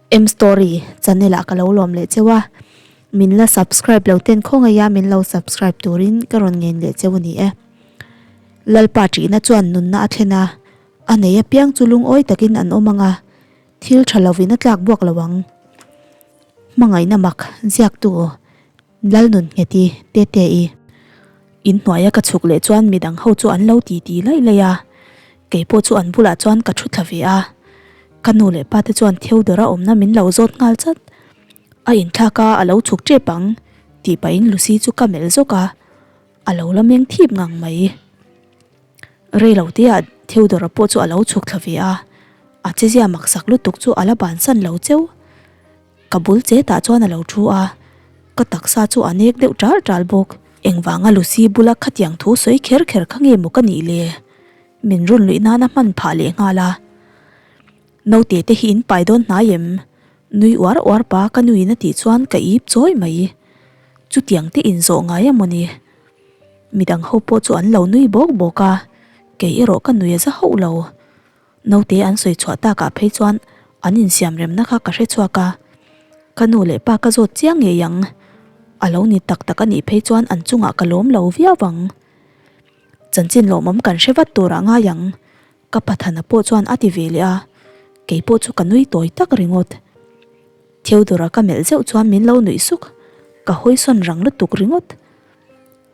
M story channel ah ka lo lawm leh cheu a, min la subscribe lo ten khawngaih a min lo subscribe turin ka rawn ngen leh cheu a ni e. Lalpa ṭihna chuan nunna a thlen a, a nei apiang chu lungawi takin an awm ang a, thil ṭha lovin a tlak buak lo ang. Hmangaihna mak ziaktu Lalnun Ngheti Tete-i in hnuaia ka chhuk leh chuan midang ho chu an lo ti ti laih laih a, kei pawh chu an bulah chuan ka thu thla ve a. Ka nu leh pa te chuan Theodore-a awmna min lo zawt nghal chat. A inthlak a, a lo chhuk tep ang tih pahin Lucy chu ka melh zawk a, a lo la meng thip ngang mai. Rei lo tia Theodore-a pawh chu a lo chhuk thla ve a, a chezia maksak lutuk chu a la bansan lo cheu. Ka bul che tah chuan a lo thu a, ka taksa chu a nek deuh ṭal ṭal bawk. Engvanga Lucy bula khatiang thu sawi kher kher kha nge maw ka nih le? Min rawn luih nana hman phah leh nghal a. Naute te hi in pai dawn hnai em? Nui uar uar pa ka nuin a tih chuan ka ip chawi mai. Chutiang te inzawh ngai a maw ni? Midang ho pawh chu an lo nui bawk bawk a, kei erawh ka nui a za hauh lo. Naute an sawi chhuah takah phei chuan an insiam remna kha ka hre chhuak a, ka nu leh pa ka zawt chiang ngei ang. A lo ni tak tak a nih phei chuan an chungah ka lawm lo viau ang. Chanchin lawmawm kan hre vat turah ngai ang, ka pathana pawh chuan a ti ve leh a, kei pawh chu ka nui tawi tak ringawt. Theodora ka melh zeuh chuan min lo nuih suk, ka hawisawn rang lutuk ringawt.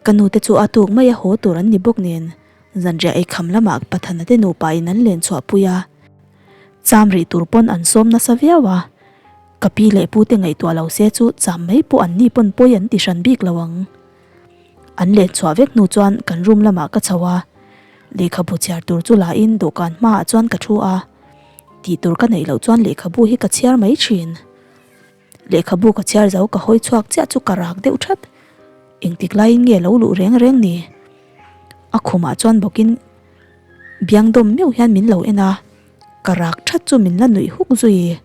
Ka nu te chu a tuk mai a haw tur an ni bawk nen zanriah ei kham lamah Pathana te nupa in an len chhuah pui a, cham rih tur pawn an sawm nasa viau a, ka pi leh pu te ngaihtuah lo se chu cham mai pawh an ni pawn pawi an ti hran bik lo ang. An len chhuah vek hnu chuan kan room lamah ka chho a, lehkhabu chhiar tur chu la in dawhkan hmaah chuan ka thu a, tih tur ka neih loh chuan lehkhabu hi ka chhiar mai thin. Lehkhabu ka chhiar zo ka hawi chhuak chiah chu ka rak deuh that. Engtik laiin nge lo luh reng reng ni? A khumah chuan bawkin biang dawm meuh hian min lo en a, ka rak that chu min la nuih huk zui.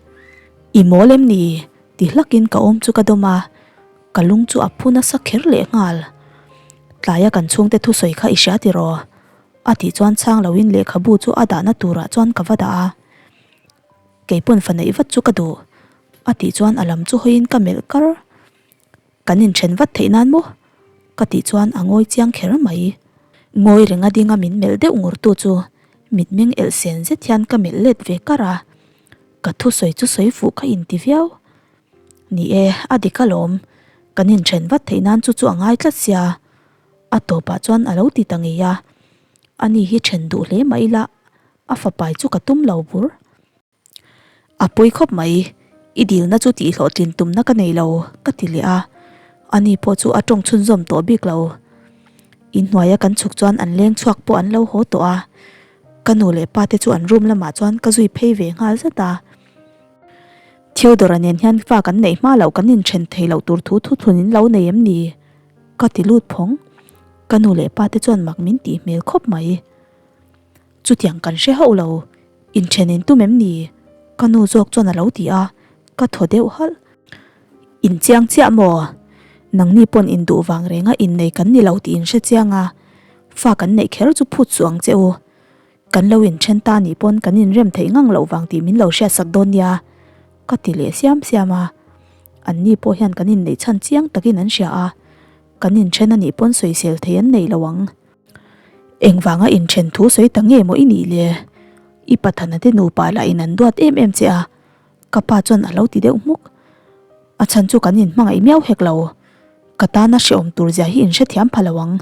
I mawl em ni? ti hlakin ka awm chu ka dawm a, ka lung chu a phu nasa kher leh nghal. Tlaia kan chhungte thusawi kha i hria tiraw? A tih chuan chhang loin lehkhabu chu a dahna turah chuan ka va dah a. Kei pawn fa neih vat chu ka duh. A tih chuan a lam chu hawiin ka melh kar. Kan inthen vat theih nan maw? Ka tih chuan a ngawi chiang kher mai. Ngawi renga dinga min melh deuh ngur tu chu mitmeng elh sen zet hian ka melh let ve kar a. Ka thusawi chu sawi fuh ka inti viau. Ni e, a dik alawm. Kan inthen vat theih nan chu chu a ngai tlat sia. A tawpah chuan a lo ti ta ngei a. Ani hi then duh hle mah ila a fapai chu ka tum lo bur. A pawi khawp mai, i dilna chu tihhlawhtlin tumna ka nei lo, ka ti leh a. Ani pawh chu a tawng chhunzawm tawh bik lo. Inhnuaia kan chhuk chuan an leng chhuak pawh an lo haw tawh a. Ka nu leh pa te chu an room lamah chuan ka zui phei ve nghal zat a. Theodore-a nen hian fa kan neih hma loh kan inthen thei loh tur thu thuthlun in lo nei em ni? Ka ti lut phawng. Ka nu leh pa te chuan mak min tih hmel khawp mai. Chutiang kan hre hauh lo, inthen in tum em ni? Ka nu zawk chuan a lo ti a, ka thaw deuh halh. In chiang chiah maw? Nangni pawn induh vang renga innei kan ni lo tih in hre chiang a, fa kan neih kher chu phut suh ang che u. Kan lo inthen ta nih pawn kan inrem theih ngang loh vang tih min lo hriatsak dawn nia, ka ti leh siam siam a. Anni pawh hian kan inneih chhan chiang takin an hria a, kan inthen a nih pawn sawisel thei an nei lo ang. Engvanga inthen thu sawi ta nge maw i nih le? I pathana te nupa lah in an duat em em che a, ka pa chuan a lo ti deuh hmuk. A chhan chu kan inhmangaih miau hek lo. Ka tana hrehawm tur zia hi inhrethiam pha lo ang.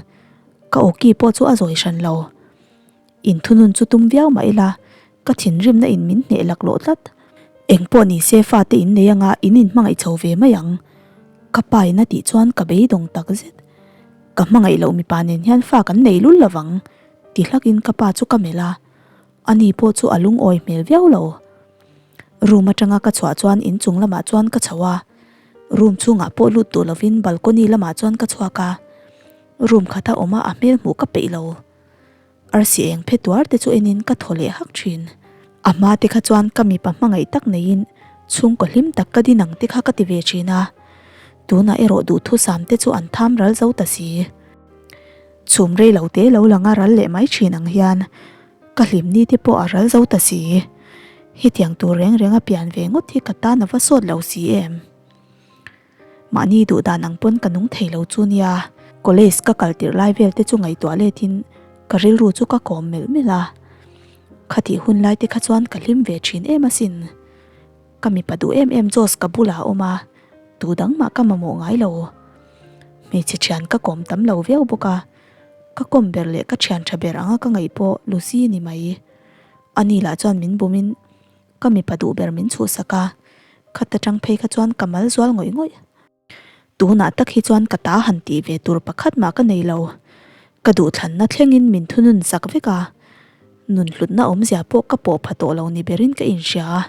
Ka awki pawh chu a zawi hran lo. Inthunun chu tum viau mah ila, ka thinrimna in min hneh laklawh tlat. Engpawh ni se fate in nei anga in inhmangaih chho ve mai ang. Ka pa in a tih chuan ka beidawng takzet. Ka hmangaih loh mipa nen hian fa kan nei lul lovang ti hlakin ka pa chu ka melh a, ani pawh chu a lungawi hmel viau lo. Room atanga ka chhuah chuan inchung lamah chuan ka chho a, room chhungah pawh lut duh lovin balcony lamah chuan ka chhuak a, room khata awm a a hmel hmuh ka peih lo. Arsi eng phe tuar te chu enin ka thaw leh hak thin. A hma te kha chuan ka mipa hmangaih tak neiin chhungkaw hlim tak ka din ang te kha ka ti ve thin a. Tunah erawh duhthusam te chu an tham ral zo ta si. Chhum rei lo te lo lang a ral leh mai thin ang hian ka hlimni te pawh a ral zo ta si. Hetiang tur reng reng a pian ve ngawt hi ka tan a va sawt lo si em? Mahni duh dan ang pawn ka nung thei lo chu nia. College ka kal tirh lai vel te chu ngaihtuah let in ka rilru chu ka kawm melh melh a. Khatih hun lai te kha chuan ka hlim ve thin em asin. Ka mipa duh em em Josh ka bulah a awm a, tu dang mah ka mamawh ngai lo. Hmeichhe thian ka kawm tam lo viau bawk a, ka kawm ber leh ka thian tha ber anga ka ngaih pawh Lucy ni mai. Ani lah chuan min bumin ka mipa duh ber min chhuhsak a, khata tang phei kha chuan ka mal zual ngawih ngawih. Tunah tak hi chuan ka ta han tih ve tur pakhat mah ka nei lo. Ka duhthlanna thlengin min thunun sak vek a, nun hlutna awmzia pawh ka pawh pha tawh lo ni berin ka inhria a.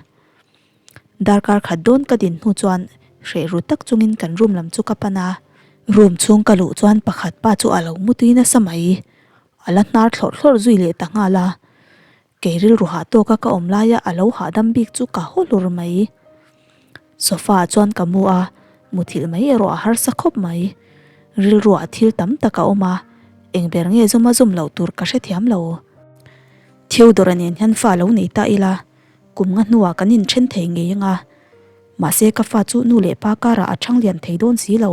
Darkar khat dawn ka din hnu chuan hreh ru tak chungin kan room lam chu ka pan a. Room chhung ka luh chuan pakhat pa chu a lo mutui nasa mai. A la hnar thlawrh thlawrh zui leh ta nghal a. Kei rilru hah tawka ka awm laia a lo hahdam bik chu ka haw hlur mai. Sofa ah chuan ka mu a, muthilh mai erawh a harsa khawp mai. Rilruah thil tam tak a awm a, eng ber nge zawm a zawm loh tur ka hrethiam lo. Theodore-a nen hian fa lo nei ta ila, kum nga hnuah kan inthen thei ngei anga, mahse ka fa chu nu leh pa karah a chhang lian thei dawn si lo.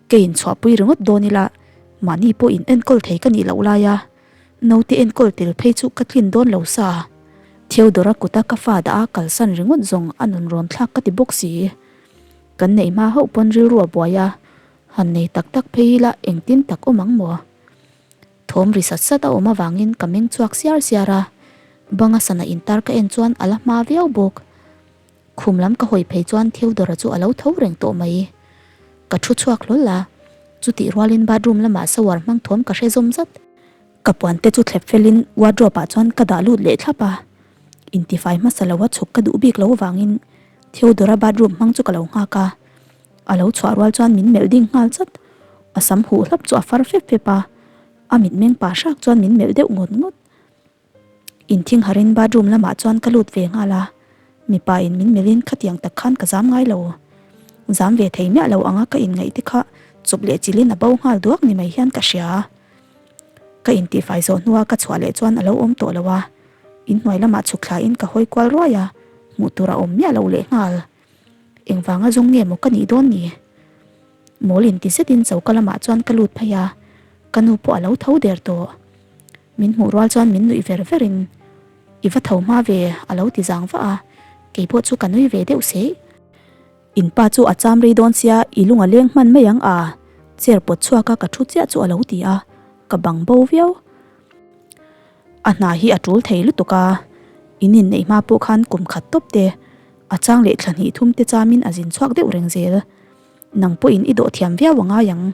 Kei inchhuahpui ringawt dawn ila, mahni pawh in enkawl thei ka nih loh laia, Naute enkawl tel phei chu ka tlin dawn lo sa. Theodora kuta ka fa dah a kalsan ringawt zawng a nun rawn thlak ka ti bawk si. Kan neih hma hauh pawn rilru a buai a, han nei tak tak phei ila engtin tak awm ang maw? Thawm ri sat sat a awm avangin ka meng chhuak siar siar a, banga sana intar ka en chuan a la hma viau bawk. Khum lam ka hawi phei chuan Theodora chu a lo tho reng tawh mai. Ka thu chhuak hlawl a, chutih rualin bathroom lamah shower hmang thawm ka hre zawm zat. Ka puan te chu thlep felin wardrobe ah chuan ka dah lut leh thlap a, intifai hmasa lo a chhuk ka duh bik lo avangin Theodora bathroom hmang chu ka lo nghak a, a lo chhuah rual chuan min melh ding nghal chat. A sam huh hlap chu a far fep fep a, a mitmeng pa hrak chuan min melh deuh ngawt ngawt. Inthing harin bathroom lamah chuan ka lut ve nghal a, mipa in min melhin khatiang tak khan ka zam ngai lo. Zam ve thei miah lo anga ka inngaih te kha chawp leh chilhin a bo nghal duak ni mai hian ka hria. Ka intihfai zawh hnua ka chhuah leh chuan a lo awm tawh lo a, inhnuai lamah chhuk thlain ka hawi kual ruai a, hmuh tur a awm miah lo leh nghal. Engvanga zawng nge maw ka nih dawn ni? Mawl inti zetin choka lamah chuan ka lut phei a, ka nu pawh a lo tho der tawh. Min hmuh rual chuan min nuih ver ver in, I va tho hma ve a lo ti zang vah a, kei pawh chu ka nui ve deuh seih. In pa chu a cham rei dawn sia i lung a leng hman mai ang a, chair pawt chhuak a ka thu chiah chu a lo ti a, ka bang bo viau. A hna hi a tul thei lutuk a, in inneih hma pawh khan kum khat tawp te, a chang leh thla hnih thum te chamin a zin chhuak deuh reng zel. Nang pawhin i dawh thiam viau a ngai ang,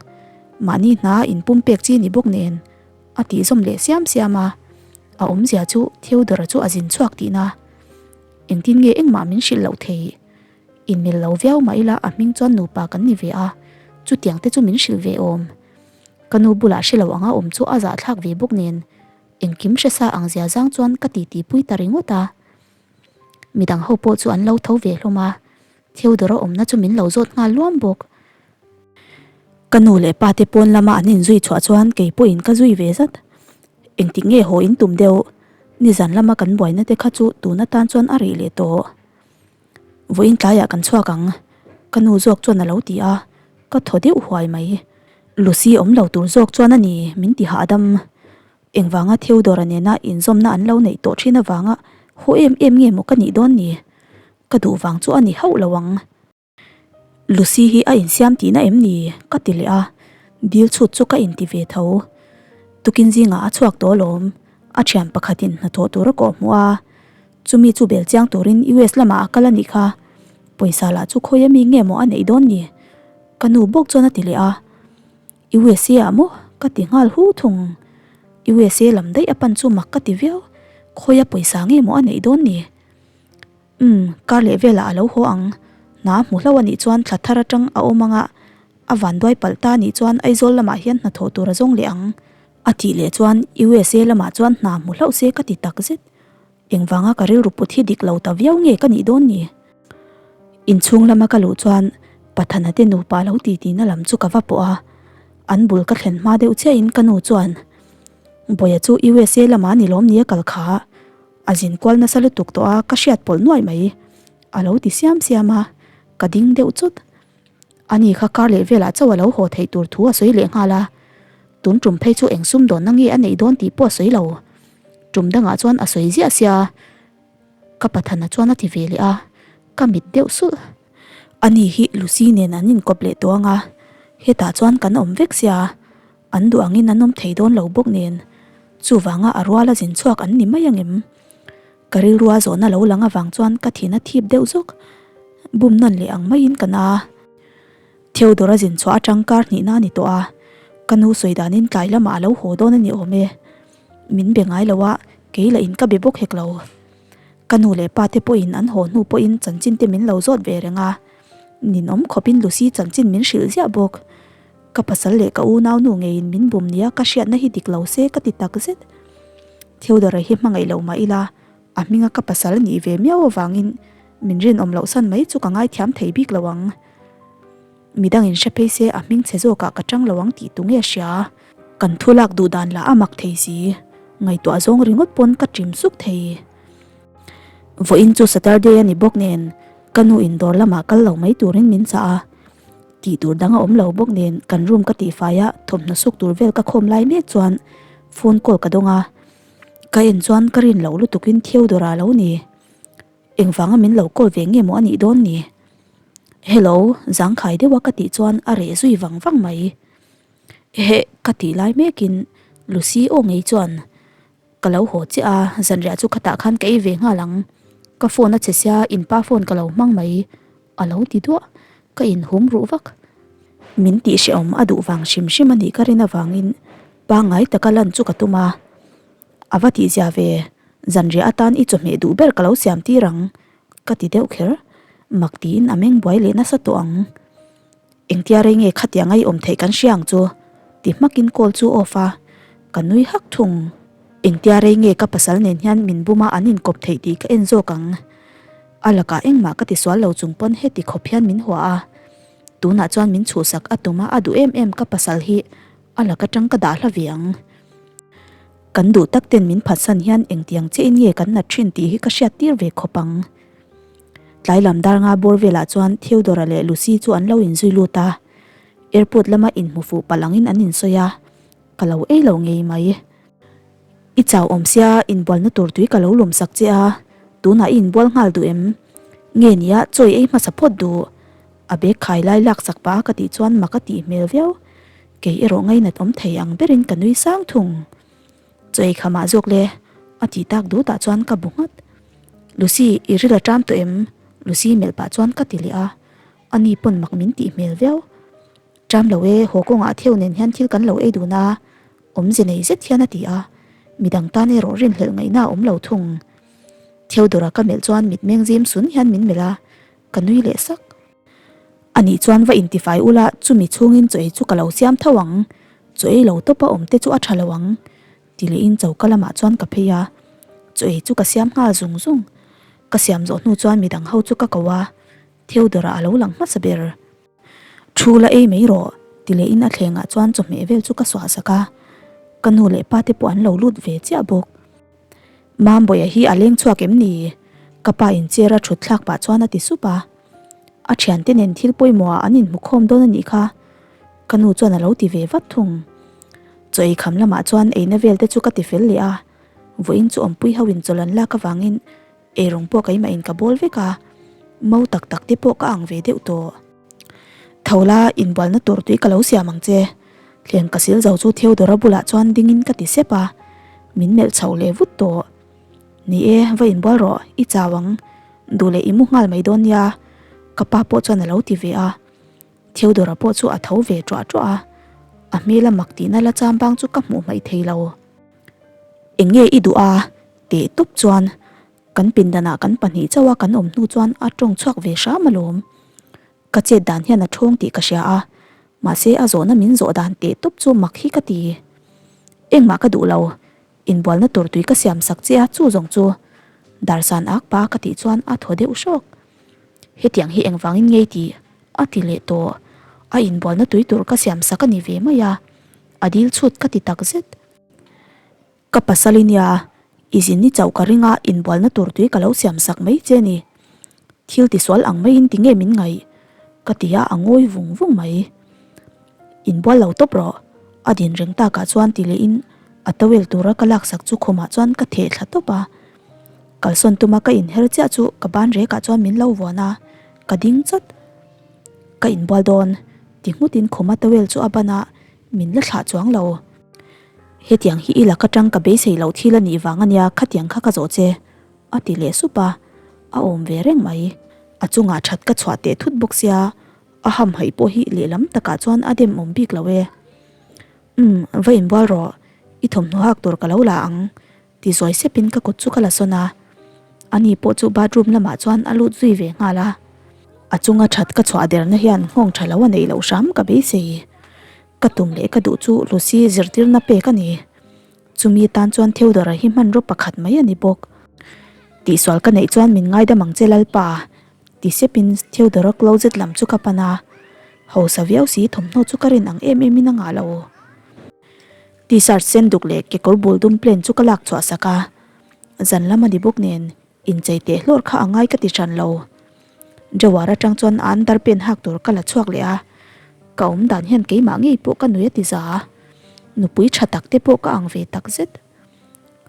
mahni hna inpum pek chi ni bawk nen. A tih zawm leh siam siam a, a awmzia chu Theodore-a chu a zin chhuak tihna. Engtin nge engmah min hrilh loh thei? Inmil lo viau mah ila a hming chuan nupa kan ni ve a, chutiang te chu min hrilh ve awm. Ka nu bulah hre lo anga awm chu a zahthlak ve bawk nen, engkim hre sa ang zia zang chuan ka titi pui ta ringawt a. Midang ho pawh chu an lo tho ve hlawm a, Theodore-a awmna chu min lo zawt nghal luam bawk. Ka nu leh pa te pawn lama an inzui chhuah chuan kei pawhin ka zui ve zat. Engtik nge haw in tum deuh? Nizan lama kan buaina te kha chu tun atan chuan a rih leh tawh. Vawiin tlaiah kan chhuak ang, ka nu zawk chuan a lo ti a, ka thaw deuh huai mai. Lucy awm lo tur zawk chuan a ni min ti hahdam. Engvanga Theodore-a nena inzawmna an lo neih tawh thin avanga haw em em nge maw ka nih dawn ni? Ka duh vang chu a ni hauh lo ang. Lucy hi a insiam tihna em ni? ka ti leh a, dil chhut chu ka inti ve tho. Tukin zingah a chhuak tawh alawm, a thian pakhatin hnathawh tur a kawh hmuh a, chumi chu bel chiang turin US lamah a kal a nih kha, pawisa lah chu khawi ami nge maw a neih dawn ni? Ka nu bawk chuan a ti leh a, USA ah maw? ka ti nghal hu thung. USA lam daih a pan chu mak ka ti viau, khawia pawisa nge maw a neih dawn ni? Umm, kar leh velah a lo haw ang. Hna a hmu hlauh a nih chuan thla thar atang a awm anga a vanduai palh ta a nih chuan Aizawl lamah hian hnathawh tur a zawng leh ang. A tih leh chuan USA lamah chuan hna hmu hlauh se ka ti tak zet. Engvanga ka rilru put hi dik lo ta viau nge ka nih dawn ni? Inchhung lama ka luh chuan Pathana te nupa lo ti tihna lam chu ka va pawh a, an bul ka thlen hma deuh chiahin ka nu chuan, Bawia chu USA lamah ni lawm ni a kal kha? A zin kual nasa lutuk tawh a, ka hriat pawlh nuaih mai. A lo ti siam siam a, ka ding deuh chut. Ani kha kar leh velah chauh a lo haw theih tur thu a sawi leh nghal a. Tun tum phei chu eng sum dawnna nge a neih dawn tih pawh a sawi lo. Tum dangah chuan a sawi ziah sia. Ka pathana chuan a ti ve leh a, ka mit deuh sulh. Ani hi Lucy nen an inkawp leh tawh ang a, hetah chuan kan awm vek sia, an duh angin an awm thei dawn lo bawk nen, chuvanga a ruala zin chhuak an ni mai angem? Ka rilrua zawhna lo lang avang chuan ka thin a thip deuh zawk. Bum nawn leh ang maiin ka na. Theodore a zin chhuah atang kar hnihna a ni tawh a, ka nu sawi danin tlai lamah a lo haw dawn a ni awm e. Min be ngai lo a, kei lah in ka be bawk hek lo. Ka nu leh pa te pawhin an haw hnu pawhin chanchin te min lo zawt ve reng a, ninawm khawpin Lucy chanchin min hrilh ziah bawk. Ka pasal leh ka unau nu ngeiin min bum nia ka hriatna hi dik lo se ka ti tak zet. Theodore hi hmangaih lo mah ila, a hminga ka pasal nih ve miau avangin min rinawm loh san mai chu ka ngaithiam thei bik lo ang. Midang in hre phei se a hming chhe zawkah ka tang lo ang tih tu nge hria? Kan thu lak duh dan lah a mak thei si, ngaihtuah zawng ringawt pawn ka ṭim suk thei. Vawiin chu Saturday a ni bawk nen ka nu in dawr lamah kal lo mai turin min chah a, tih tur dang a awm lo bawk nen kan room ka tihfai a thawmhnaw suk tur vel ka khawm lai mek chuan phone call ka dawng a, ka en chuan ka rin loh lutukin Theodore-a lo ni. Engvanga min lo call ve nge maw a nih dawn ni? Hello, zangkhai deuha ka tih chuan a reh zui vang vang mai. Eheh, ka tih lai mekin Lucy aw ngei chuan ka lo haw chiah a, zanriah chu khatah khan ka ei ve nghal ang. Ka phone a che sia, in pa phone ka lo hmang mai a lo ti duah, ka inhum ruh vak. Min tih hrehawm a duh vang hrim hrim a nih ka rin avangin pangngai taka lan chu ka tum a. A va tihzia ve, zanriah atan i chawhmeh duh ber ka lo siam tir ang, ka ti deuh kher. Mak tiin a meng buai leh nasa tawh ang. Engtia rei nge khatiang a i awm theih kan hria ang chu, ti hmakin call chu off a, ka nui hak thung. Engtia rei nge ka pasal nen hian min buma an inkawp theih tih ka en zawk ang. A lakah engmah ka tisual lo chung pawn heti khawp hian min hua a. Tunah chuan min chhuhsak a tum a, a duh em em ka pasal hi a lak atang ka dah hla ve ang. Kan duh tak ten min phatsan hian engtiang chiahin nge kan nat thin tih hi ka hriat tir ve khawp ang. Tlai lam dar nga bawr velah chuan Theodora leh Lucy chu an lo inzui lut a, airport lama inhmu fuh palh angin an insawi a, ka lo ei lo ngei mai. I chau awm sia, inbualna tur tui ka lo lawm sak che a, tunah i inbual nghal duh em? Nge nia chawi ei hmasa phawt duh? A bag khai lai lak sak pah a ka tih chuan mak a tih hmel viau. Kei erawh ngainat awm thei ang berin ka nui sang thung. Chaw ei khamah zawk le, a tih tak dutah chuan ka bu nghat. Lucy, i ril a ṭam tawh em? Lucy melh pah chuan ka ti leh a, ani pawn mak min tih hmel viau. Ṭam lo e, haw kawngah Theo nen hian thil kan lo ei dun a, awmze nei zet hian a ti a, midang tan erawh rinhlelh ngaihna a awm lo thung. Theodora ka melh chuan mitmeng zim sun hian min melh a, ka nui leh sak. Anih chuan va intifai ula chumi chhungin chaw ei chu ka lo siam tho ang, chaw ei lo tawpa awm te chu a tha lo ang ti lehin choka lamah chuan ka phei a, chaw ei chu ka siam nghal zung zung. Ka siam zawh hnu chuan midang ho chu ka ko a, Theodore-a a lo lang hmasa ber. Thu la ei mai rawh ti lehin a thlengah chuan chawhmeh vel chu ka suah sak a, ka nu leh pa te pawh an lo lut ve chiah bawk. Mambawiah hi a leng chhuak em ni? Ka pa in chair a thut thlak pah chuan a ti sup a. A thiante nen thil pawimawh ah an inhmu khawm dawn a nih kha. Ka nu chuan a lo ti ve vat thung. Chaw ei kham lamah chuan eina vel te chu ka ti fel leh a. Vawiin chu awmpui ho in chawlh an lak avangin eirawng pawh keimah in ka bawl vek a. Mau tak tak te pawh ka ang ve deuh tawh. Tho la, inbualna tur tui ka lo siam ang che. Thleng ka sil zo chu Theodora bulah chuan dingin ka ti sep a, min melh chho leh vut tawh. Ni e, va inbual rawh, i chau ang. Duh leh i mu nghal mai dawn nia, ka pa pawh chuan a lo ti ve a. Theodora pawh chu a tho ve ṭuah ṭuah a, a hmela mak tihna la cham bang chu ka hmuh hmaih thei lo. Eng nge i duh a? teh tawp chuan Kan pindanah kan pahnih chauha kan awm hnu chuan a tawng chhuak ve hram alawm. Ka chet dan hian a thawng tih ka hria a, mahse a zawhna min zawh dan teh tawp chu mak hi ka ti. Engmah ka duh lo, inbualna tur tui ka siam sak che a chu zawng chu Darsan ak pa ka tih chuan a thaw deuh hrawk. Hetiang hi engvangin ngei tih a ti leh tawh. A inbualna tui tur ka siam sak a ni ve mai a, a dil chhut ka ti takzet. Ka pasal i nia, I zin i chauh ka ring a, inbualna tur tui ka lo siam sak mai che ni. Thil tisual ang maiin tinge min ngaih? Ka ti a, a ngawi vung vung mai. Inbual lo tawp rawh. A din reng takah chuan ti lehin a towel tura ka laksak chu khumah chuan ka theh thla tawp a. Kalsawn tuma ka inher chiah chu ka ban rekah chuan min lo vuan a, ka ding chawt. Ka inbual dawn, ti nghutin khuma towel chu a ban a, min la thlah chuang lo. Hetiang hi i lak atang ka beisei loh thil a nih vang ania khatiang kha ka zawh che, a ti leh sup a, a awm ve reng mai. A chungah that ka chhuah teh thut bawk sia, a hamhaih pawh hi lehlam takah chuan a dem awm bik lo e. Umm, va inbual rawh, i thawmhnaw hak tur ka lo la ang, Ti zawi sepin ka kut chu ka la sawn a, ani pawh chu bathroom lamah chuan a lut zui ve nghal a. A chunga that ka chhuah derna hian nghawng tha lo a neih loh hram ka beisei. Ka tum leh ka duh chu Lucy zirtirna pek a ni. Chumi tan chuan Theodora hi hmanraw pakhat mai a ni bawk. Tihsual ka neih chuan min ngaidam ang che Lalpa, ti sepin Theodora closet lam chu ka pan a. Hausa viau si thawmhnaw chu ka rin ang em emin a ngah lo. T-shirt sen duk leh kekawr bul dum plain chu ka lak chhuah sak a, zan lam a ni bawk nen inchei teh hlawr kha a ngai ka ti hran lo. Jawar atang chuan a underpant hak tur ka la chhuak leh a, ka awm dan hian keimah ngei pawh ka nui a ti za a, nupui tha tak te pawh ka ang ve tak zet.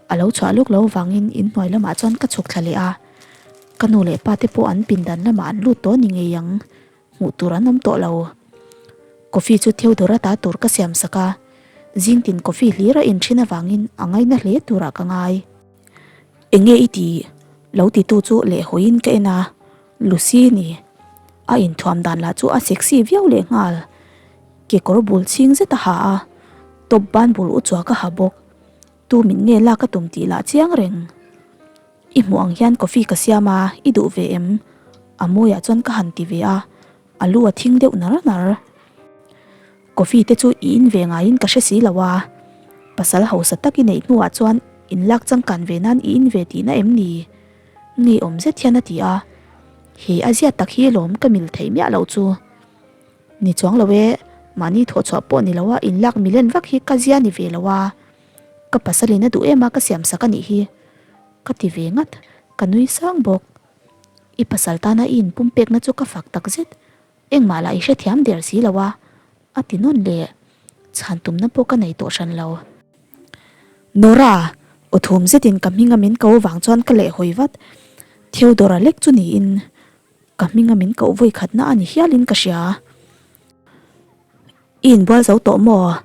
A lo chhuah lawk lo vangin inhnuai lamah chuan ka chhuk thla leh a, ka nu leh pa te pawh an pindan lamah an lut tawh ni ngei ang. Hmuh tur an awm tawh lo. Coffee chu Theodora ta tur ka siam sak a, zing tin coffee hlir a in thin avangin a ngaina hle turah ka ngai. Enge i tih? Lo titu chu lehhawiin ka en a, Lucy ni. A inthuam dan lah chu a sexy viau lehnghal. Kekawr bul chhing zet a ha a, top ban bul uchuak a ha bawk. Tu min nge lak a tum tih lah chiang reng. I hmuh ang hian coffee ka siam a, i duh ve em? A mawiah chuan ka han ti ve a, a lu a thing deuh nar nar. Coffee te chu i in ve ngaiin ka hre si lo a, pasal hausa tak i neih hnuah chuan in lak changkan ve nan i in ve tihna em ni? Ngeiawm zet hian a ti a, he a zia tak hi lawm ka mil theih miah loh chu. Ni chuang lo e, mahni thawhchhuah pawh ni lo a in lak milen vak hi ka zia ni ve lo a, ka pasalin a duh em a ka siam sak a nih hi. Ka ti ve ngat, ka nui sang bawk. I pasal tana i inpumpekna chu ka fak tak zet, engmah lah i hrethiam der si lo a, a ti nawn leh. Chhan tumna pawh ka nei tawh hran lo. Nora! Aw thum zetin ka hminga min ko vang chuan ka lehhawi vat. Theodora lek chu niin ka hminga min koh vawi khatna a ni hialin ka hria. I inbual zo tawh maw?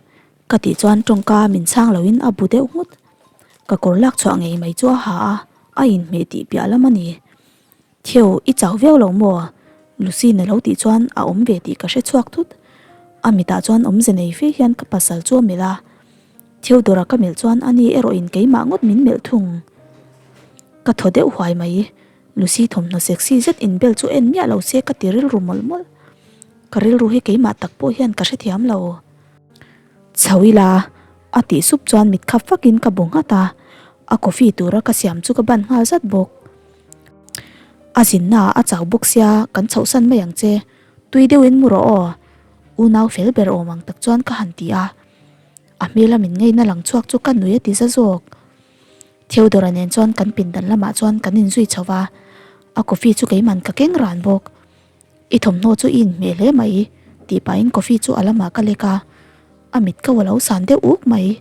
Ka tih chuan tawngka min chhang loin a bu deuh nghut. Ka kawr lak chhuah ngei mai chu a ha a, a inhmeh tih piah lam a ni. Theo, i chau viau lo maw? Lucy na lo tih chuan a awm ve tih ka hre chhuak thut. A mitah chuan awmze nei fe hian ka pasal chu a melh a. Theodora ka melh chuan ani erawhin keimah ngawt min melh thung. Ka thaw deuh huai mai. Lucy thawmhnaw sexy zet inbel chu en miah lo se ka ti rilru mawlh mawlh. Ka rilru hi keimah tak pawh hian ka hrethiam lo. Chho ila, a tih sup chuan mit khap vakin ka bu nghat a, a coffee tura ka siam chu ka ban nghal zat bawk. A zinna ah a chau bawk sia kan chhohsan mai ang che, tui deuhin mu rawh aw, unau fel ber awm ang tak chuan ka han ti a. A hmela min ngeina lang chhuak chu ka nui a ti za zawk. Theodora nen chuan kan pindan lamah chuan kan inzui chho va, a coffee chu keiman ka keng ran bawk. I thawmhnaw chu i inhmeh hle mai, tih pahin coffee chu a lamah ka lek a, a mit ko a lo san deuh uk mai.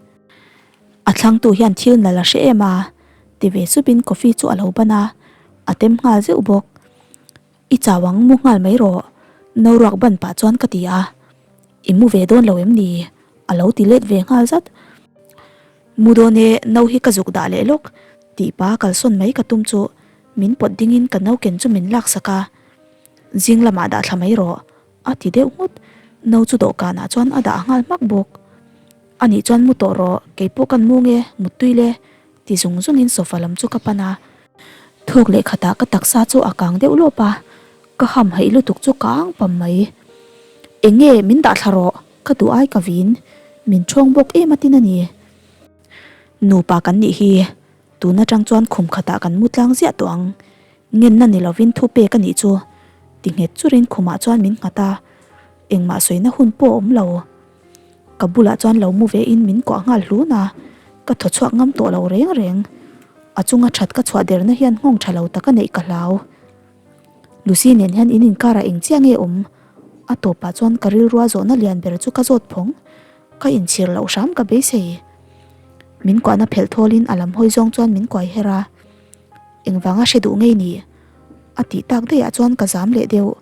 A thlangtu hian thil nalh a hre em a, ti ve supin coffee chu a lo ban a, a tem nghal zeuh bawk. I chau ang mu nghal mai rawh, no ruak ban pah chuan ka ti a, I mu ve dawn lo em ni? a lo ti let ve nghal zat. Mu dawn e, no hi ka zuk dah leh lawk, tih pa kalsawn mai ka tum chu min pawt dingin ka no ken chu min laksak a. Zing lamah dah thla mai rawh, a ti deuh nghut. No chu dawhkanah chuan a dah nghal hmak bawk. Anih chuan mu tawh rawh, keipawh kan mu nge, muttui le, ti zung zungin sofa lam chu ka pan a. Thawk leh khatah ka taksa chu a kang deuh lawp a, ka ham haih lutuk chu ka ang pam mai. Eng nge min dah thla rawh, ka duh ai ka vin, min ṭhawng bawk em atin a ni. Nupa kan nih hi, tun aṭang chuan khum khatah kan mu tlang ziah tawh ang. Ngenna ni lovin thu pek a nih chu, ti nghet churin khumah chuan min nghat a, engmah sawina hun pawh a awm lo. Ka bulah chuan lo mu vein min kuah nghal hlun a, ka thaw chhuak ngam tawh lo reng reng. A chunga that ka chhuah derna hian nghawng tha lo tak a neih ka hlau. Lucy nen hian in inkarah eng chiah nge awm? A tawpah chuan ka rilrua zawhna lian ber chu ka zawt phawng. Ka inchhir loh hram ka beisei. Min kuahna phelh thawlin a lam hawi zawng chuan min kuai her a. Engvanga hre duh ngei ni? A tih tak daihah chuan ka zam leh deuh.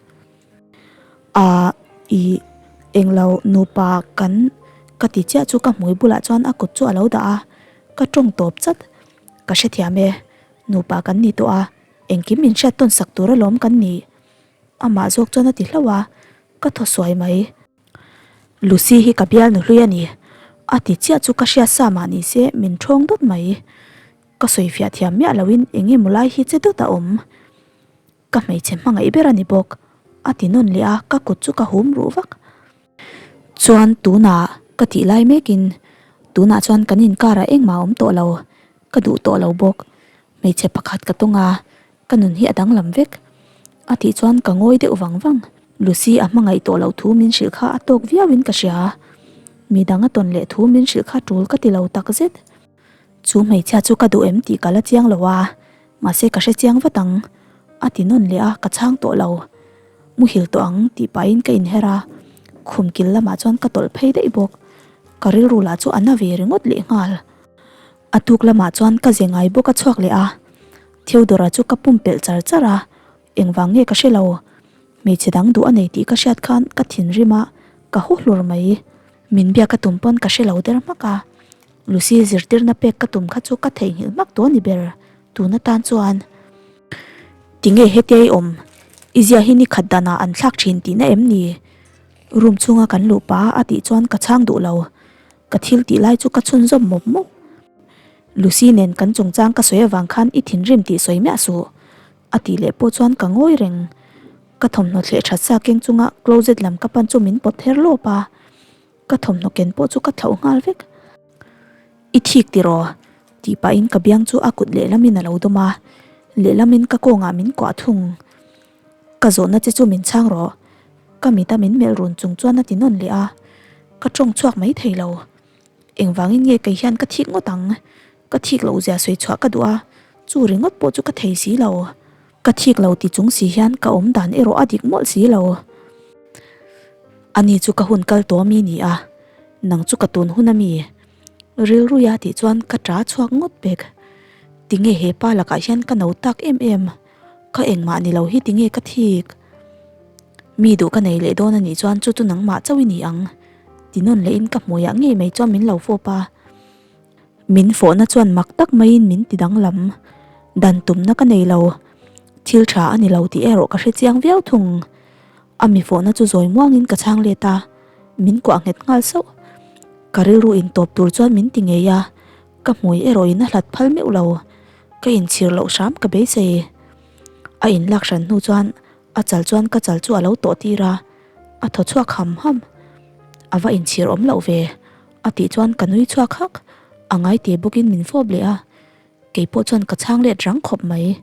A i englo nupa kan ka ti chiah chu ka hmui bulah chuan a kut chu a lo dah a, ka tawng tawp chat. Ka hrethiam e, nupa kan ni tawh a, engkim min hriat tawn sak tur alawm kan ni. Amah zawk chuan a ti hlauh a, ka thaw suai mai. Lucy hi ka bialnu hlui a ni, a ti chiah chu ka hriat sa mah ni se min thawng dawt mai. Ka sawifiah thiam miah loin eng emaw lai hi che dawt a awm. Ka hmeichhe hmangaih ber a ni bawk, a ti nawn leh a, ka kut chu ka hum ruh vak. Chuan tunah ka tih lai mekin tunah chuan kan inkarah engmah a awm tawh lo, ka duh tawh lo bawk. Hmeichhe pakhat ka tawng a, ka nun hi a danglam vek. A tih chuan ka ngawi deuh vang vang. Lucy a hmangaih tawh loh thu min hrilh kha a tawk viauin ka hria. Midang a tawn leh thu min hrilh kha tul ka ti lo takzet. Chu hmeichhia chu ka duh em tih ka la chiang lo a, mahse ka hre chiang vat ang, a ti nawn leh a, ka chhang tawh lo. Muhil tawh ang tih pahin ka inher a, khum kil lamah chuan ka tawlh phei daih bawk. Ka rilru lah chu a na ve ringawt leh nghal. A tuk lamah chuan ka ze ngai bawk a chhuak leh a, Theodora chu ka pumpelh char char a, engvang nge ka hre lo. Hmeichhe dang duh a nei tih ka hriat khan ka thinrim a, ka haw hlur mai. Min biak ka tum pawn ka hre lo der hmak a, Lucy zirtirna pek ka tum kha chu ka theihnghilh hmak tawh a ni ber tun atan chuan. Tinge hetia i awm? I zia hi ni khat danah an thlak thin tihna em ni? Room chhunga kan luh pah a tih chuan ka chhang duh lo. Ka thil tih lai chu ka chhunzawm mawp mawp. Lucy nen kan chungchang ka sawi avang khan i thinrim tih sawi miah suh. A tih leh pawh chuan ka ngawi reng. Ka thawmhnaw thleh that sa keng chunga closet lam ka pan chu min pawt her lawp a. Ka thawmhnaw ken pawh chu ka thlauh nghal vek. I thik tiraw? tih pahin ka biang chu a kut lehlamin a lo dawm a, lehlamin ka kawngah min kuah thung. Ka zawhna che chu min chhang rawh. Ka mita min melh run chung chuan a ti nawn leh a, ka tawng chhuak mai thei lo. Engvangin nge kei hian ka thik ngawt ang? Ka thik loh zia sawi chhuah ka duh a, chu ringawt pawh chu ka thei si lo. Ka thik lo ti chung si hian ka awm dan erawh a dik mawlh si lo. Ani chu ka hun kal tawh ami ni a, nang chu ka tun hun ami? Rilruia tih chuan ka ṭa chhuak ngawt pek. Tinge he pa lakah hian ka no tak em em? Ka engmah ni lo hi tinge ka thik? Mi duh ka nei leh dawn anih chuan chu chu nangmah chauh i ni ang. Ti nawn lehin ka hmuiah ngei mai chuan min lo fawp a. Min fawhna chuan mak tak maiin min ti danglam. Dan tumna ka nei lo. Thil tha a ni lo tih erawh ka hre chiang viau thung. A mi fawhna chu zawi muangin ka chhang let a, min kuah nghet nghal sauh. Ka rilru intawp tur chuan min ti ngei a, ka hmui erawhin a hlat phal meuh lo. Ka inchhir loh hram ka beisei. A inlak hran hnu chuan a chal chuan ka chal chu a lo tawh tir a, a thaw chhuak ham ham. A va inchhir awm loh ve. A tih chuan ka nui chhuak hak, a ngai te bawkin min fawp leh a, keipawh chuan ka chhang let rang khawp mai.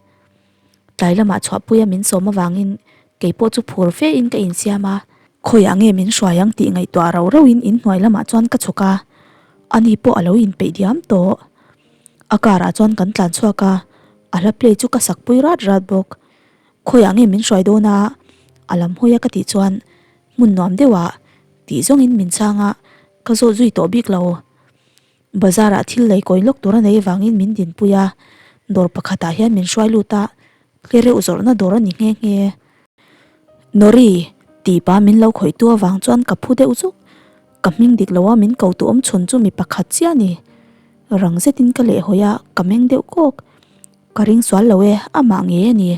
Tlai lamah chhuahpuia min sawm avangin keipawh chu phur fe in ka insiam a, khawiah nge min hruai ang tih ngaihtuah rauh rauhin inhnuai lamah chuan ka chhuk a, ani pawh a lo inpeih diam tawh. A car ah chuan kan tlan chhuak a, a hla play chu ka sak pui rat rat bawk. Khawiah nge min hruai dawn a? A lam hawi a ka tih chuan hmun nuam deuhah tih zawngin min chhang a, ka zawt zui tawh bik lo. Bazar ah thil lei kawi lawk tur a nei avangin min dinpui a, dawr pakhatah hian min hruai lut a, tlereuh zawrhna dawr a ni nghe nghe. Nori, tih pa min lo khawih tu avang chuan ka phu deuh zuk, ka hming dik lo a min ko tu awm chhun chu mi pakhat chiah a ni. Rang zetin ka lehhawi a, ka meng deuh kawk. Ka ring sual lo e, amah ngei a ni.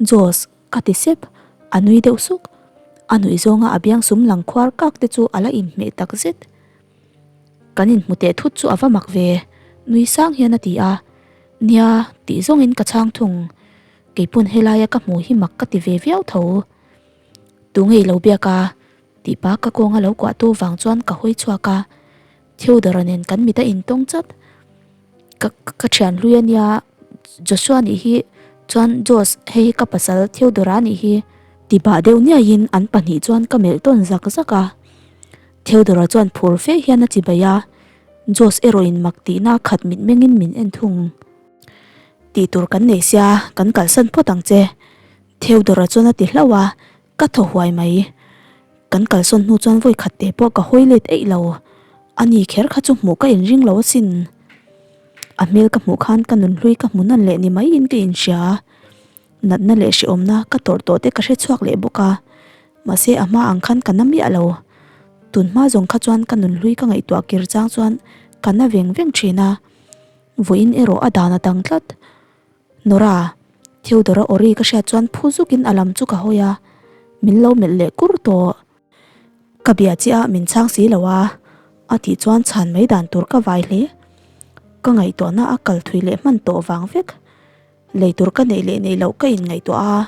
Jos, ka ti sep, a nui deuh suk. A nuih zawnga a biang sum lang khuar kak te chu a la inhmeh tak zet. Kan inhmu teh thut chu a va mak ve, nui sang hian a ti a. Nia, tih zawngin ka chhang thung. Keipawn helaia ka hmuh hi mak ka ti ve viau tho. Tu ngei lo biak a, tih pa ka kawnga lo kuah tu vang chuan ka hawi chhuak a. Theodora nen kan mit a intawng chat. Ka ka thian hlui a nia Joshua nih hi chuan Josh hei hi ka pasal Theodora nih hi ti bah deuh niaiin an pahnih chuan ka melh tawn zak zak a. Theodora chuan phur fe hian a chi bai a, Josh erawhin mak tihna khat mitmengin min en thung. Tih tur kan nei sia, kan kalsan phawt ang che. Theodore-a chuan a ti hlauh a, ka thaw huai mai. Kan kalsawn hnu chuan vawi khat te pawh ka hawi let eih lo. A ni kher kha chu hmuh ka inring lo asin. A hmel ka hmuh khan ka nunhlui ka hmu nawn leh ni maiin ka inhria. Natna leh hrehawmna ka tawrh tawh te ka hre chhuak leh bawk a. Mahse a hma ang khan ka na miah lo. Tun hma zawng kha chuan ka nunhlui ka ngaihtuah kir chang chuan ka na veng veng thin a. Vawiin erawh a dan a dang tlat. Nora, Theodora awri ka hriat chuan phu zukin a lam chu ka hawi a, min lo melh leh kur tawh. Ka bia chiah a min chhang si lo a, a tih chuan chhan mai dan tur ka vai hle. Ka ngaihtuahna a kal thui leh hman tawh vang vek. Lei tur ka neih leh neih loh ka inngaihtuah a,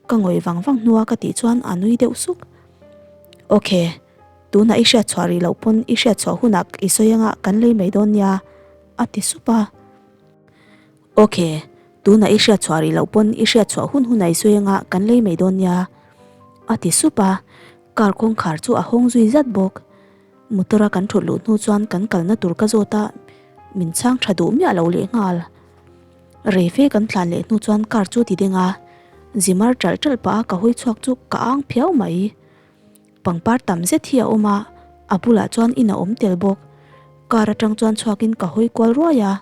Ka ngawih vang vang hnua ka tih chuan a nui deuh suk. Ok, tunah i hriat chhuah rih loh pawn i hriat chhuah hunah i sawi anga kan lei mai dawn nia, a ti sup a. Ok, tunah i hriat chhuah rih loh pawn i hriat chhuah hun hunah i sawi anga kan lei mai dawn nia, a ti sup a. Car kawngkhar chu a hawng zui zat bawk. Motor a kan thut luh hnu chuan kan kalna tur ka zawt a, min chhang tha duh miah lo lehnghal. Rei fe kan tlan leh hnu chuan car chu ti ding a, zimar ṭalh ṭalh pah a ka hawi chhuak chu ka ang phiau mai. Pangpar tam zet hi a awm a, a bulah chuan in a awm tel bawk. Car aṭang chuan chhuakin ka hawi kual ruai a,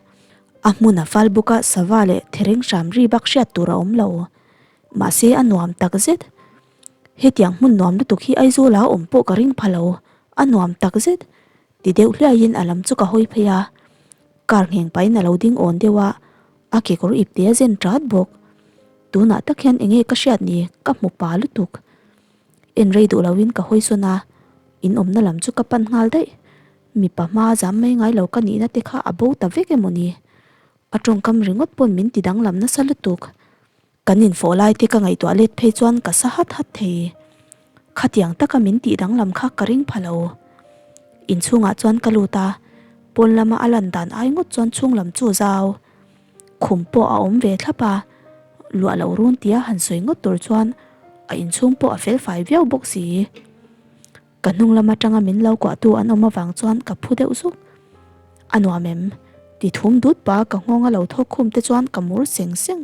a hmun a fal bawk a sava leh thereng hram ri bak hriat tur a awm lo. Mahse a nuam tak zet. Hetiang hmun nuam lutuk hi Aizawl ah awm pawh ka ring pha lo, a nuam tak zet. Ti deuh hliaiin a lam chu ka hawi phei a. Car ngheng pahin a lo ding awn deuh a, a kekawr ipte a zen ṭat bawk. Tunah tak hian enge ka hriat ni ka hmu pa lutuk. En rei duh loin ka hawi sawn a, in awmna lam chu ka pan nghal daih. Mipa hma zam mai ngai lo ka nihna te kha a bo ta vek emaw ni? A tawngkam ringawt pawn min ti danglam nasa lutuk. Kan infawh lai te ka ngaihtuah let phei chuan ka sa hat hat thei. Khatiang taka min tih danglam kha ka ring pha lo. Inchhungah chuan ka lut a, pawn lama a lan dan ai ngawt chuan chhung lam chu zau. Khum pawh a awm ve thlap a, luah loh run tia han sawi ngawt tur chuan a inchhung pawh a felfai viau bawk si. Ka hnung lam atanga min lo kuahtu an awm avang chuan ka phu deuh zuk. A nuam em? Ti thum dut pa ka nghawng a lo thawk khum te chuan ka mur seng seng.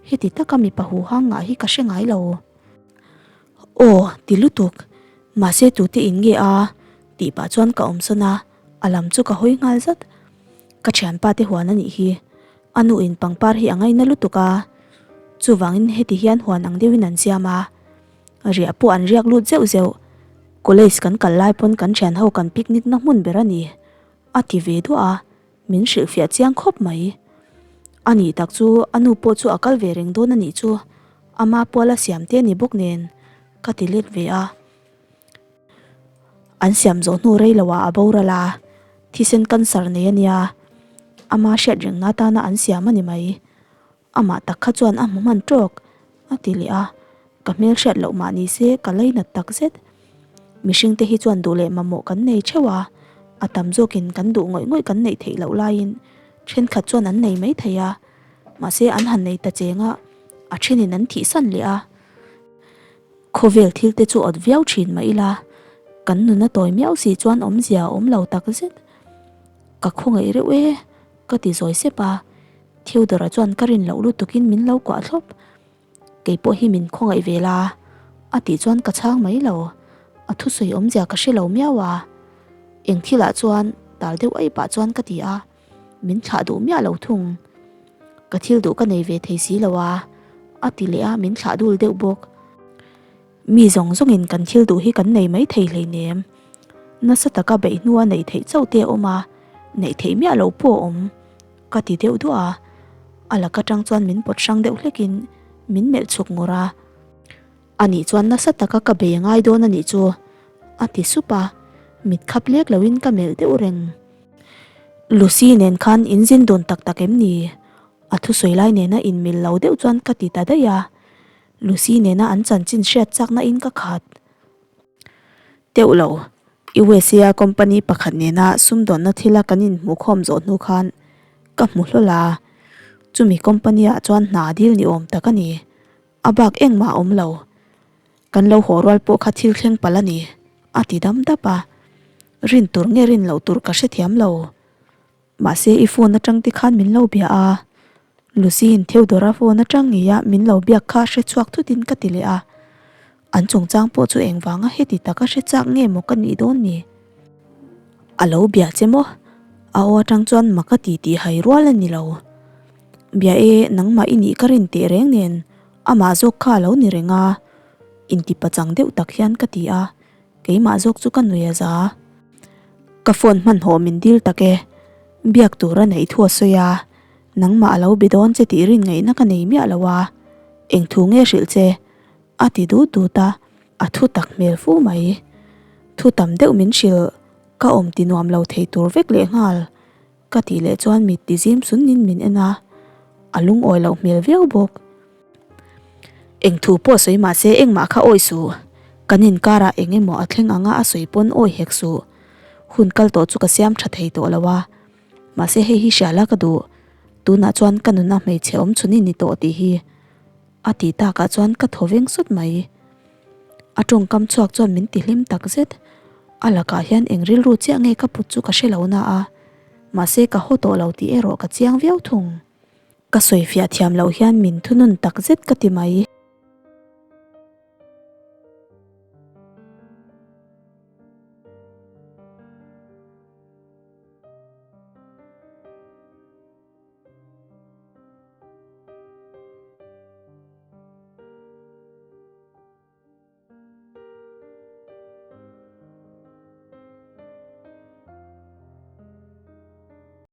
Heti taka mipa huhang ngah hi ka hre ngai lo. Aw, ti lutuk. Mahse tute in nge a? Tih pah chuan ka awm sawn a, a lam chu ka hawi nghal zat. Ka thianpa te huan a nih hi. A nu in pangpar hi a ngaina lutuk a. Chuvangin heti hian huan ang deuhin an siam a. Riah pawh an riak lut zeuh zeuh. College kan kal lai pawn kan thian ho kan picnic na hmun ber a ni, a ti ve duah a, min hrilhfiah chiang khawp mai. A nih tak chu a nu pawh chu a kal ve reng dawn a nih chu, ama puala siam te a ni bawk nen, ka ti let ve a. An siam zawh hnu rei lo ah a boral a, thisen cancer nei a nia, ama hriat reng na atana an siam a ni mai. Amah tak kha chuan a hmu hman tawk, a ti leh a, ka hmel hriat loh mah ni se ka lainat tak zet. Mihring te hi chuan duh leh mamawh kan nei theuh a, a tam zawkin kan duh ngawih ngawih kan neih theih loh laiin thenkhat chuan an nei mai thei a, mahse an han nei ta cheng a, a thenin an thihsan leh a. Khawvel thil te chu awt viau thin mah ila, kan nuna tawi miau si chuan awmzia a awm lo tak zet. Ka khawngaih reuh e, ka ti zawi sep a, Theodore-a chuan ka rin loh lutukin min lo kuah thlawp. Kei pawh hi min khawngaih ve la, a tih chuan ka chhang mai lo. A thusawi awmzia ka hre lo miau a. Eng thilah chuan tal deuh aih pah chuan ka ti a, min thlah duh miah lo thung. Ka thil duh ka nei ve thei si lo a, a ti leh a, min thlah dul deuh bawk. Mi zawng zawngin kan thil duh hi kan nei mai thei hleinem. Nasa taka beih hnua neih theih chauh te a awm a, neih theih miah loh pawh a awm. Ka ti deuh duah a, a lak atang chuan min pawt hrang deuh hlekin min melh chhuk ngawrh a. Anih chuan nasa taka ka bei a ngai dawn anih chu, a ti sup a, mit khap lek loin ka melh deuh reng. Lucy nen khan in zin dun tak tak em ni? A thusawi lai nena inmil lo deuh chuan ka ti ta daih a. Lucy nena an chanchin hriat chakna in ka khat teuh lo. USA a company pakhat nena sumdawnna thila kan inhmuhkhawm zawh hnu khan ka hmu hlawl a, chumi company ah chuan hna dil ni awm tak a ni. A bak engmah a awm lo. Kan lo haw rual pawh kha thil thleng palh a ni, a ti dam dap a. Rin tur nge rin loh tur ka hrethiam lo. Mahse i phone atang te khan min lo bia a. Lucy-in Theodora phone atang ngeia min lo biak kha hre chhuak thutin ka ti leh a. An chungchang pawh chu engvanga heti taka hre chak nge maw ka nih dawn ni? A lo bia che maw? A aw atang chuan mak a ti tih hai rual a ni lo. Bia e, nangmah i nih ka rin teh reng nen amah zawk kha a lo ni reng a, inti pachang deuh tak hian ka ti a, keimah zawk chu ka nui a za. Ka phone hmanhawh min dil tak e, biak tur a neih thu a sawi a, nangmah a lo be dawn che tih rin ngaihna ka nei miah lo a, eng thu nge hrilh che? A ti dut dut a, a thu tak hmel fu mai. Thu tam deuh min hrilh, ka awm ti nuam lo thei tur vek leh nghal. Ka tih leh chuan mit ti zim sunin min en a, a lungawi loh hmel viau bawk. Eng thu pawh sawi mah se engmah kha awi suh, kan inkarah eng emaw a thleng anga a sawi pawn awi hek suh. Hun kal tawh chu ka siam tha thei tawh lo a, mahse hei hi hria la ka duh, tunah chuan ka nuna hmeichhe awm chhun i ni tawh tih hi. A tih takah chuan ka thaw veng sut mai. A tawngkam chhuak chuan min ti hlim tak zet. A lakah hian eng rilru chiah nge ka put chu ka hre lo na a, mahse ka haw tawh lo tih erawh ka chiang viau thung. Ka sawifiah thiam loh hian min thunun tak zet ka ti mai.